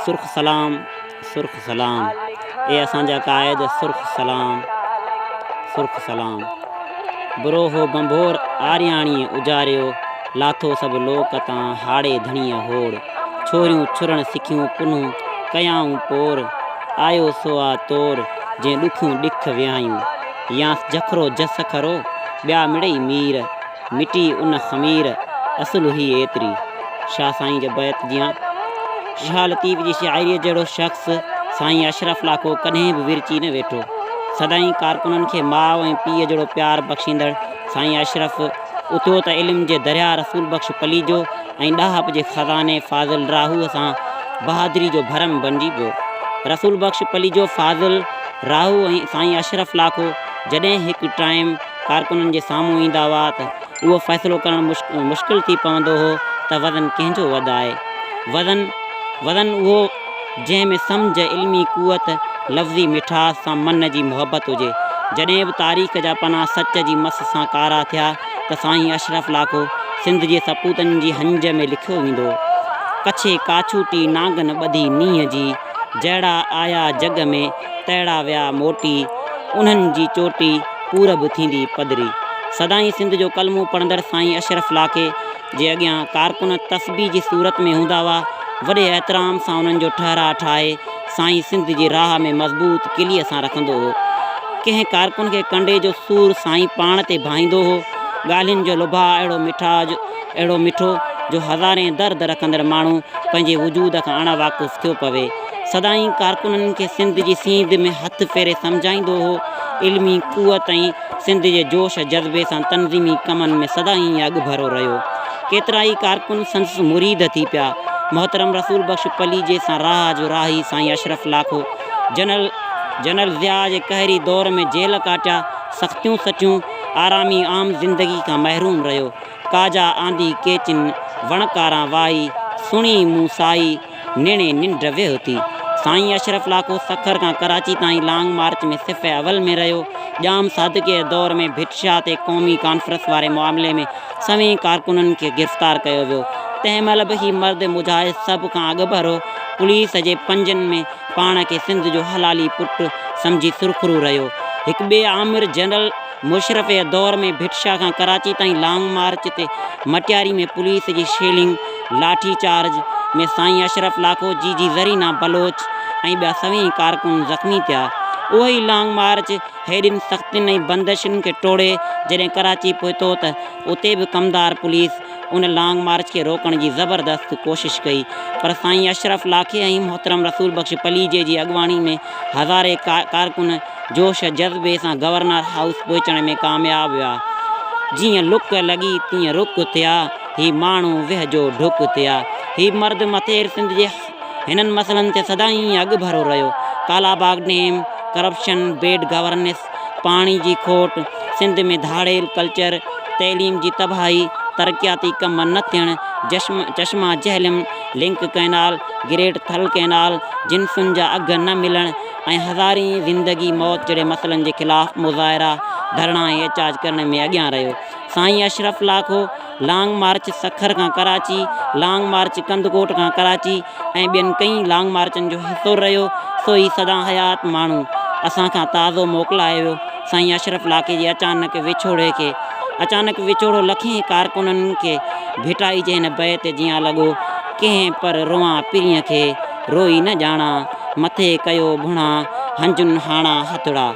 سرخ سلام سرخ سلام اي اسان جا قائد سرخ سلام سرخ سلام بروهو ڀنڀور آرياڻيء اجاريو لاٿو سڀ لوڪ تان هاڙي ڌڻيء هوڙ ڇوريون ڇرڻ سکيون پنهون ڪيائون پور آيو سو آ تور جنهن ڏکيون ڏک ويهايون يانس جکرو جس کرو ٻيا مڙئي مير مٽي ان خمير، اصل هئي ايتري. شاهه سائين جي بيت جيان شاهه لطيف جي شاعريء جهڙو شخص سائين اشرف لاکو ڪڏهن به ورچي نه ويٺو. سدائين ڪارڪنن کي ماء ۽ پيء جهڙو پيار بخشيندڙ سائين اشرف اٿيو ته علم جي درياهه رسول بخش پليجو ۽ ڏاهپ جي خزاني فاضل راهوء سان بهادري جو ڀرم بنجي پيو. رسول بخش پليجو، فاضل راهو ۽ سائين اشرف لاکو جڏهن هڪ ٽائيم ڪارڪنن جي سامهون ايندا هئا ته اهو فيصلو ڪرڻ مشڪل ٿي پوندو هو ته وزن ڪنهن جو وڌ آهي. وزن، وزن اهو جنهن ۾ سمجهه، علمي قوت، لفظي مٺاس سان من جي محبت هجي. جڏهن به تاريخ جا پنا سچ جي مس سان ڪارا ٿيا ته سائين اشرف لاکو سنڌ جي سپوتن جي هنج ۾ لکيو ويندو. ڪڇي ڪاڇوٽي نانگن ٻڌي نينهن جي، جهڙا آيا جڳ ۾ تهڙا ويا موٽي، انهن جي چوٽي پورب ٿيندي پڌري. سدائين سنڌ جو ڪلمو پڙهندڙ سائين اشرف لاکي جي اڳيان ڪارڪن تسبيح جي صورت ۾ هوندا هئا. وڏي احترام سان انهن جو ٺهراء ٺاهي سائين سنڌ جي راهه ۾ مضبوط ڪليء سان رکندو هو. ڪنهن ڪارڪن کي ڪنڊي جو سور سائين پاڻ تي ڀائيندو هو. ڳالهين جو لڀاء اهڙو مٺاج اهڙو مٺو جو هزارين درد رکندڙ ماڻهو پنهنجي وجود کان اڻ واقف ٿيو پوي. سدائين ڪارڪنن کي سنڌ جي سينڌ ۾ هٿ ڦيري سمجهائيندو هو. علمي قوت ۽ سنڌ جي جوش جذبي سان تنظيمي ڪمن ۾ سدائين اڳڀرو رهيو. ڪيترائي ڪارڪن سندس مريد ٿي پيا. محترم رسول بخش پليجي سان راهه جو راهي سائين اشرف لاکو جنرل جنرل ضياء جي قهري دور ۾ جيل ڪاٽيا، سختيون سٺيون، آرامي عام زندگي کان محروم رهيو. ڪا جا آندي ڪيچن، وڻڪاران وائي، سڻي مون سائي، نيڻي ننڊ ويهه ٿي. سائين اشرف لاکو سکر کان ڪراچي تائين لانگ مارچ ۾ صف اول ۾ رهيو. ڄام صادقي جي دور ۾ ڀٽ شاهه تي قومي ڪانفرنس واري معاملي ۾ سوين ڪارڪنن کي گرفتار ڪيو ويو. تنهن مهل به هي مرد مجاهد سڀ کان اڳڀرو پوليس جي پنجن ۾ پاڻ کي سنڌ جو حلالي پٽ سمجهي سرخرو رهيو. هڪ ٻئي آمر جنرل مشرف جي دور ۾ ڀٽ شاهه کان ڪراچي تائين لانگ مارچ تي مٽياري ۾ پوليس جي شيلنگ، لاٺي چارج، ۾ سائين اشرف لاکو، جي جي زرينا بلوچ ۽ ٻيا سوين ڪارڪن زخمي ٿيا. اهو ئي لانگ مارچ هيڏين سختين ۽ بندشن کي ٽوڙي جڏهن ڪراچي پهتو ته اتي به ڪمدار پوليس ان لانگ مارچ کي روڪڻ جي زبردست ڪوشش ڪئي پر سائين اشرف لاکي ۽ محترم رسول بخش پليجي جي اڳواڻي ۾ هزارين ڪارڪن جوش جذبي سان گورنر هائوس پهچڻ ۾ ڪامياب ويا. جيئن لڪ لڳي تيئن رڪ ٿيا، هي ماڻهو ويهه جو ڍڪ ٿيا. هي مرد مٿير سنڌ جي هنن مسئلن تي سدائين اڳڀرو رهيو. Kalabagh dam, corruption, bad governance, پاڻي جي کوٽ، سنڌ ۾ ڌاڙيل ڪلچر، تعليم جي تباهي، ترقياتي ڪم نه ٿيڻ، Chashma Jhelum link canal, great Thal canal, جنسن جا اگهه نه ملڻ ۽ هزارين زندگي موت جهڙي مسئلن جي خلاف مظاهرا، ڌرڻا ۽ احتجاج ڪرڻ ۾ اڳيان رهيو. سائين اشرف لاکو لانگ مارچ سکر کان ڪراچي، لانگ مارچ ڪنڌڪوٽ کان ڪراچي ۽ ٻين ڪئين لانگ مارچن جو حصو رهيو، سو هي سدا حيات ماڻهو اسان کان تازو موڪلائي ويو. سائين اشرف لاکي جي اچانڪ وڇوڙي کي اچانڪ وڇوڙو لکين ڪارڪنن کي ڀٽائي جي هن بيت جيان لڳو، ڪنهن پر روئان پرينء کي، روئي نه ڄاڻان، مٿي ڪيو ڀڻان، هنجن هاڻا هٿڙا.